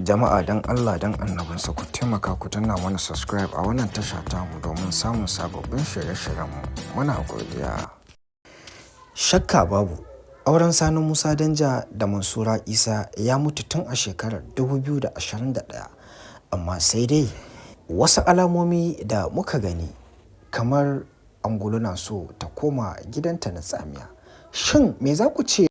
Jama'a don Allah don annabinsa ku taimaka ku danna mana subscribe a wannan tasha tamu domin samun sababbin shirye-shiryenmu. Muna godiya. Shakka babu, auren Sani Musa Danja da Mansura Isa ya mutu tun a shekarar 2021, amma sai dai wasu alamomi da muka gani kamar angulu na so ta koma gidanta na tsamiya. Shin me za ku ce?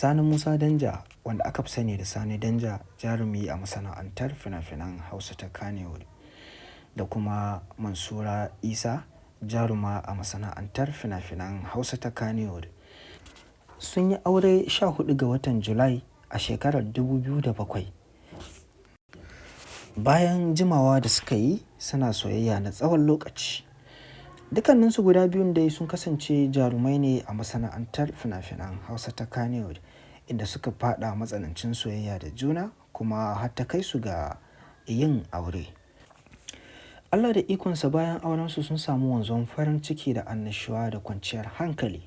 Sani Musa Danja, wanda aka fi sani da Sani Danja, jarumi a masana'antar fina-finan Hausa ta Kannywood, da kuma Mansura Isa, jaruma a masana'antar fina-finan Hausa ta Kannywood, sun yi aure 14 ga watan Julai a shekarar 2007. Bayan jimawa da suka yi suna soyayya na tsawon lokaci. Dukkaninsu guda biyun dai sun kasance jarumai ne a masana'antar fina-finan Hausa ta Kannywood, inda suka faɗa matsanancin soyayya da juna kuma har ta kai su ga yin aure. Allah da ikonsa, bayan aurensu sun samu wanzuwan farin ciki da annashuwa da kwanciyar hankali.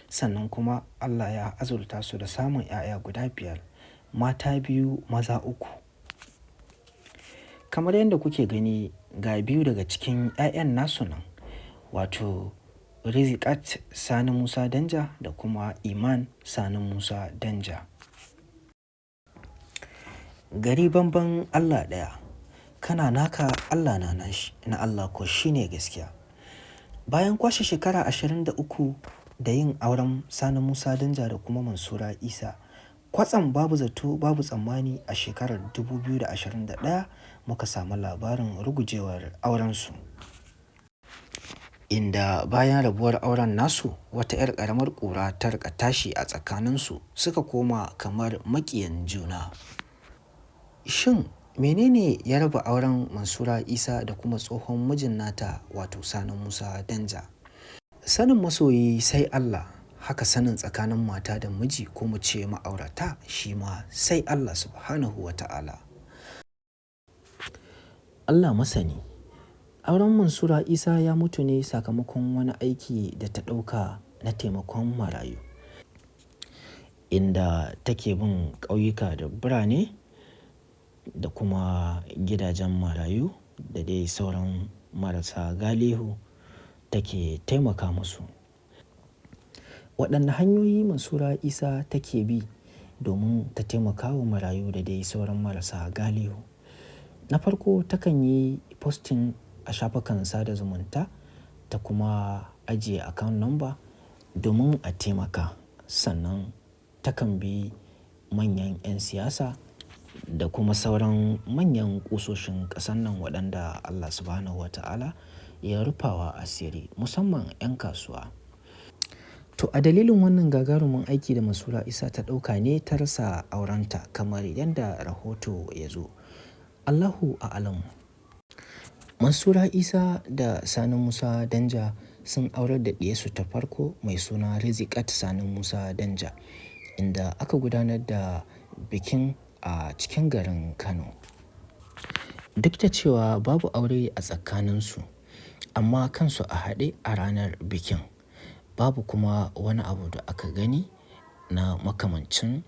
Sannan kuma Allah ya azurta su da samun 'ya'ya guda biyar, mata biyu, maza uku. Kamar yadda kuke gani, ga biyu daga cikin 'ya'yan nasu nan, wato Rizikat Sani Musa Danja da kuma Iman Sani Musa Danja. Gari banban Allah ɗaya, kana naka Allah na nashi, na Allah ko shi ne gaskiya. Bayan kwashe shekara 23 da yin auren Sani Musa Danja da kuma Mansura Isa, kwatsam babu zato babu tsammani a shekarar 2021 muka samu labarin rugujewar aurensu. Inda bayan rabuwar auren nasu wata 'yar ƙaramar ƙura ta riƙa tashi a tsakaninsu, suka koma kamar maƙiyan juna. Shin menene ya raba auren Mansura Isa da kuma tsohon mijin nata, wato Sani Musa Danja? Sanin masoyi sai Allah, haka sanin tsakanin mata da miji ko mu ce ma'aurata shi ma sai Allah Subhanahu wa ta'ala. Allah masani. Auren Mansura Isa ya mutu ne sakamakon wani aiki da ta ɗauka na taimakon marayu, inda take bin ƙauyuka da birane da kuma gidajen marayu da dai sauran marasa galihu take taimaka musu. Waɗanne hanyoyi Mansura Isa take bi domin ta taimaka wa marayu da dai sauran marasa galihu? Na farko, takan yi posting a shafukan sada zumunta ta kuma ajiye account number domin a taimaka. Sannan takan bi manyan 'yan siyasa da kuma sauran manyan ƙusoshin ƙasar nan waɗanda Allah Subhanahu wa ta'ala ya rufawa asiri, musamman 'yan kasuwa. To a dalilin wannan gagarumin aiki da Mansura Isa ta ɗauka ne ta rasa aurenta kamar yadda rahoto ya zo. Allahu a'alamu. Mansura Isa da Sani Musa Danja sun aurar da ɗiyarsu ta farko mai suna Rizikat Sani Musa Danja, inda aka gudanar da bikin a cikin garin Kano. Duk da cewa babu aure a tsakaninsu, amma kansu a haɗe a ranar bikin. Babu kuma wani abu da aka gani na makamancin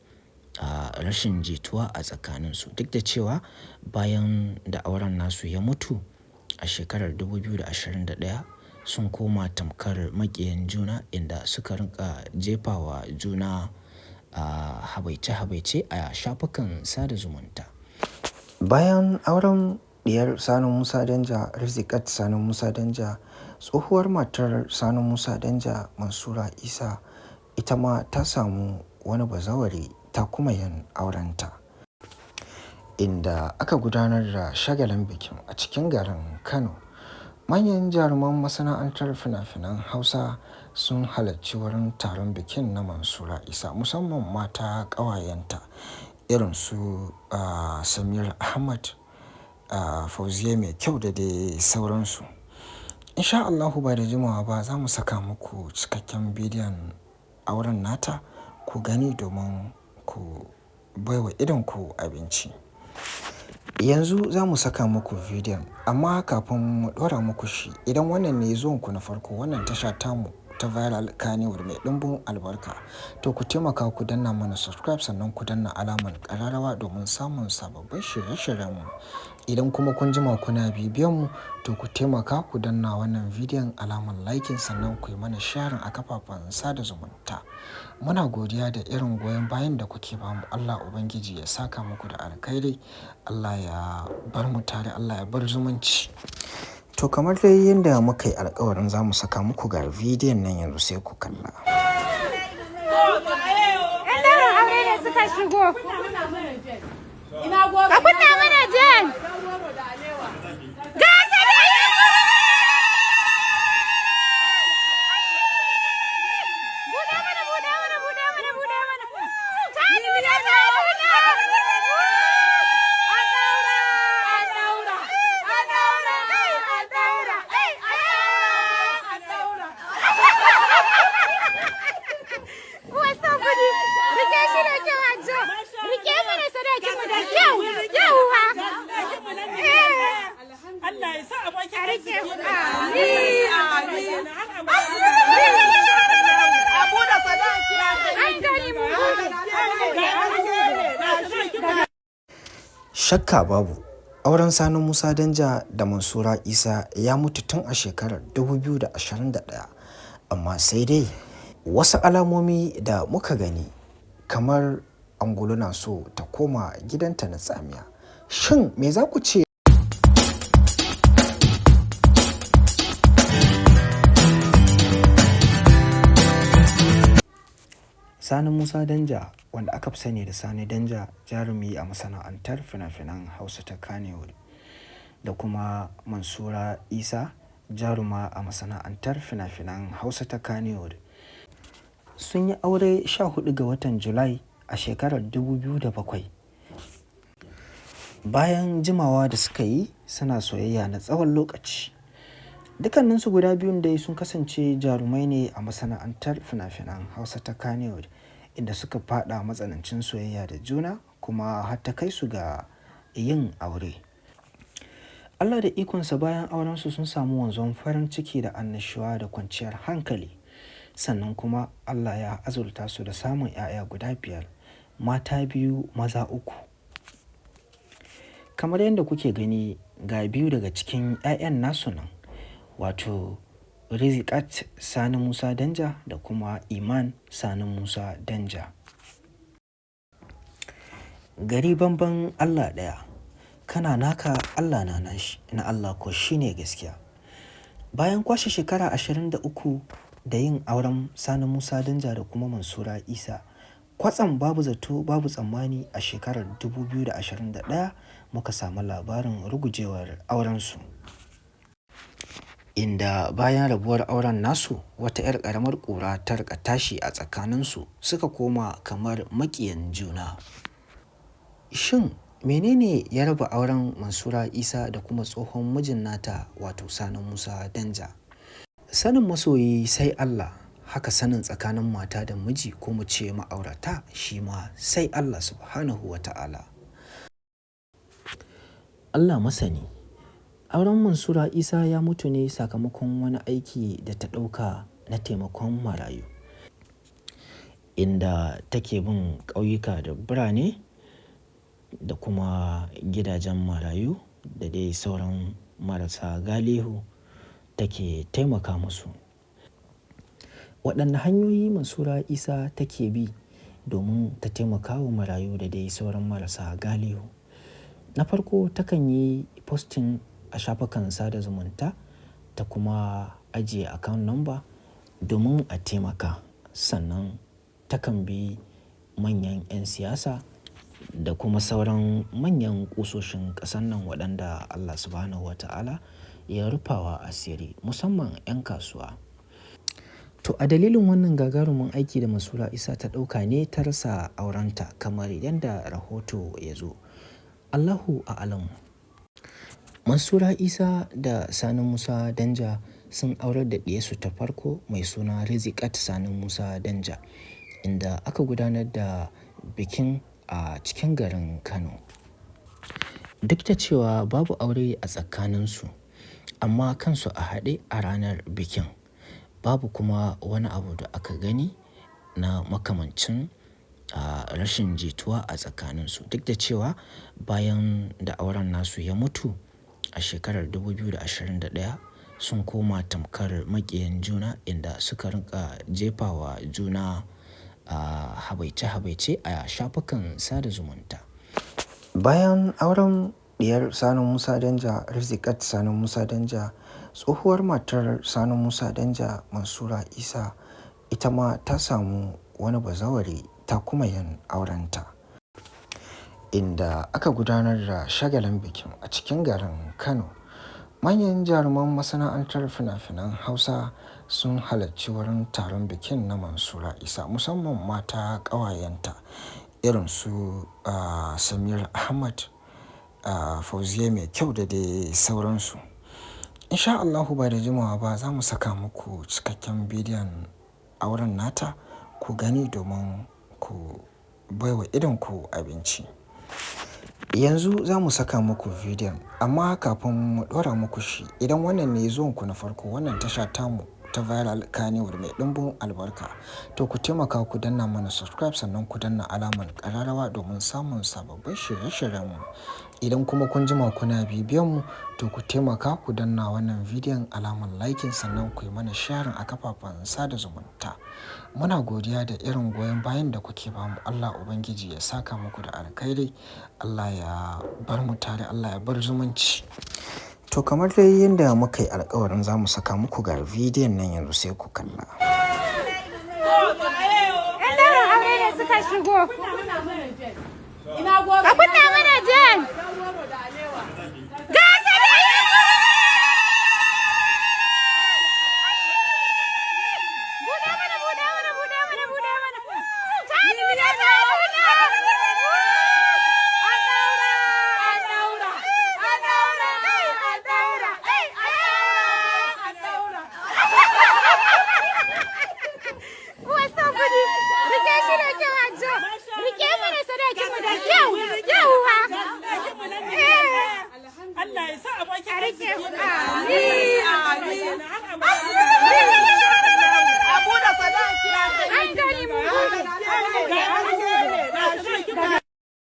rashin jituwa a tsakaninsu. Duk da cewa bayan da auren nasu ya mutu a shekarar 2021 sun koma tamkar maƙiyan juna, inda suka rinƙa jefawa juna habaice-habaice a shafukan sada zumunta. Bayan auren ɗiyar Sani Musa Danja, Rizikat Sani Musa Danja, tsohuwar matar Sani Musa Danja, Mansura Isa, ita ma ta samu wani bazawari ta kuma yin aurenta, inda aka gudanar da shagalin bikin a cikin garin Kano. Manyan jaruman masana'antar fina-finan Hausa sun halarci wurin taron bikin na Mansura Isa, musamman mata ƙawayenta irin su Samira Ahmad, Fauziya Mai Kyau da dai sauransu. In sha Allahu ba da jimawa ba za mu saka muku cikakken bidiyon auren nata ku gani domin ku baiwa idonku abinci. Yanzu za mu saka muku bidiyon, amma kafin mu ɗora muku shi, idan wannan ne zuwanku na farko wannan tasha tamu ta Viral Kannywood mai ɗumbin albarka, to ku taimaka ku danna mana subscribe sannan ku danna alamar ƙararrawa domin samun sababbin shirye-shiryenmu. Idan kuma kun jima kuna bibiyan mu, to ku taimaka ku danna wannan bidiyon alamar liking sannan ku yi mana sharing a kafafen sada zumunta. Muna godiya da irin goyon bayan da kuke bamu. Allah Ubangiji ya saka muku da alkhairi. Allah ya bar mu tare, Allah ya bar zumunci. To kamar dai yadda muka yi alkawarin za mu saka muku ga bidiyon nan yanzu sai ku kalla. 'Yan daurin aure ne suka shigo. Ka kunna mana jan. Ga sadaki! Buɗe mana, buɗe mana, buɗe mana, buɗe mana. Ta nuna, ta nuna. An daura, an daura, an daura, an daura, an daura, an daura. Wasan kuɗi, rike shi da kyau Hajjo. Rike mana sadakin mu da kyau. Yauwa. Eh. Allah ya sa abokin A rike. arziki ne. Amin. Amin. Abu da sadaki. An gani mu gode. Shakka babu, auren Sani Musa Danja da Mansura Isa ya mutu tun a shekarar 2021, amma sai dai wasu alamomi da muka gani kamar angulu na so ta koma gidanta na tsamiya. Shin me za ku ce? Sani Musa Danja, wanda aka fi sani da Sani Danja, jarumi a masana'antar fina-finan Hausa ta Kannywood, da kuma Mansura Isa, jaruma a masana'antar fina-finan Hausa ta Kannywood, sun yi aure 14 ga watan Julai a shekarar 2007. Bayan jimawa da suka yi suna soyayya na tsawon lokaci. Dukkaninsu guda biyun dai sun kasance jarumai ne a masana'antar fina-finan Hausa ta Kannywood, inda suka fada matsanancin soyayya da juna kuma har ta kai su ga yin aure. Allah da ikonsa, bayan aurensu sun samu wanzuwan farin ciki da annashuwa da kwanciyar hankali. Sannan kuma Allah ya azurta su da samun 'ya'ya guda 5, mata 2, maza 3. Kamar yadda kuke gani, ga biyu daga cikin 'ya'yan nasu nan, wato Rizikat Sani Musa Danja da kuma Iman Sani Musa Danja. Gari banban Allah ɗaya, kana naka Allah na nashi, na Allah ko shine gaskiya. Bayan kwashe shekara 23 da yin auren Sani Musa Danja da kuma Mansura Isa, kwatsam babu zato babu tsammani a shekarar 2021 muka samu labarin rugujewar aurensu. Inda bayan rabuwar auren nasu wata 'yar ƙaramar ƙura ta riƙa tashi a tsakaninsu, suka koma kamar maƙiyan juna. Shin menene ya raba auren Mansura Isa da kuma tsohon mijin nata, wato Sani Musa Danja? Sanin masoyi sai Allah, haka sanin tsakanin mata da miji ko mu ce ma'aurata shi ma sai Allah Subhanahu wa ta'ala. Allah masani. Auren Mansura Isa ya mutu ne sakamakon wani aiki da ta ɗauka na taimakon marayu, inda take bin ƙauyuka da birane da kuma gidajen marayu da dai sauran marasa galihu take taimaka musu. Waɗanne hanyoyi Mansura Isa take bi domin ta taimaka wa marayu da dai sauran marasa galihu? Na farko, takan yi posting a shafukan sada zumunta ta kuma ajiye account number domin a taimaka. Sannan takan bi manyan 'yan siyasa da kuma sauran manyan ƙusoshin ƙasar nan waɗanda Allah Subhanahu wa ta'ala ya rufawa asiri, musamman 'yan kasuwa. To a dalilin wannan gagarumin aiki da Mansura Isa ta ɗauka ne ta rasa aurenta kamar yadda rahoto ya zo. Allahu a'alamu. Mansura Isa da Sani Musa Danja sun aurar da ɗiyarsu ta farko mai suna Rizikat Sani Musa Danja, inda aka gudanar da bikin a cikin garin Kano. Duk da cewa babu aure a tsakaninsu, amma kansu a haɗe a ranar bikin. Babu kuma wani abu da aka gani na makamancin rashin jituwa a tsakaninsu. Duk da cewa bayan da auren nasu ya mutu a shekarar 2021 sun koma tamkar maƙiyan juna inda suka rinƙa jefa wa juna habaice-habaice a shafukan sada zumunta. Bayan auren ɗiyar Sani Musa Danja, Rifƙat Sani Musa Danja, tsohuwar matar Sani Musa Danja, Mansura Isa, ita ma ta samu wani bazawari ta kuma yin aurenta, inda aka gudanar da shagalin bikin a cikin garin Kano. Manyan jaruman masana'antar fina-finan Hausa sun halarci wurin taron bikin na Mansura Isa, musamman mata ƙawayenta irin su Samira Ahmad, Fauziya Mai Kyau da dai sauransu. In sha Allahu ba da jimawa ba za mu saka muku cikakken bidiyon auren nata ku gani domin ku baiwa idonku abinci. Yanzu za mu saka muku bidiyon, amma kafin mu ɗora muku shi, idan wannan ne zuwanku na farko wannan tasha tamu ta Viral Kannywood mai ɗumbin albarka, to ku taimaka ku danna mana subscribe sannan ku danna alamar ƙararrawa domin samun sababbin shirye-shiryenmu. Idan kuma kun jima kuna bibiyan mu, to ku taimaka ku danna wannan bidiyon alamar liking sannan ku yi mana sharing a kafafen sada zumunta. Muna godiya da irin goyon bayan da kuke bamu. Allah Ubangiji ya saka muku da alkhairi. Allah ya bar mu tare, Allah ya bar zumunci. To kamar dai yadda muka yi alkawarin za mu saka muku ga bidiyon nan yanzu sai ku kalla. 'Yan daurin aure ne suka shigo. Ka kunna mana jan.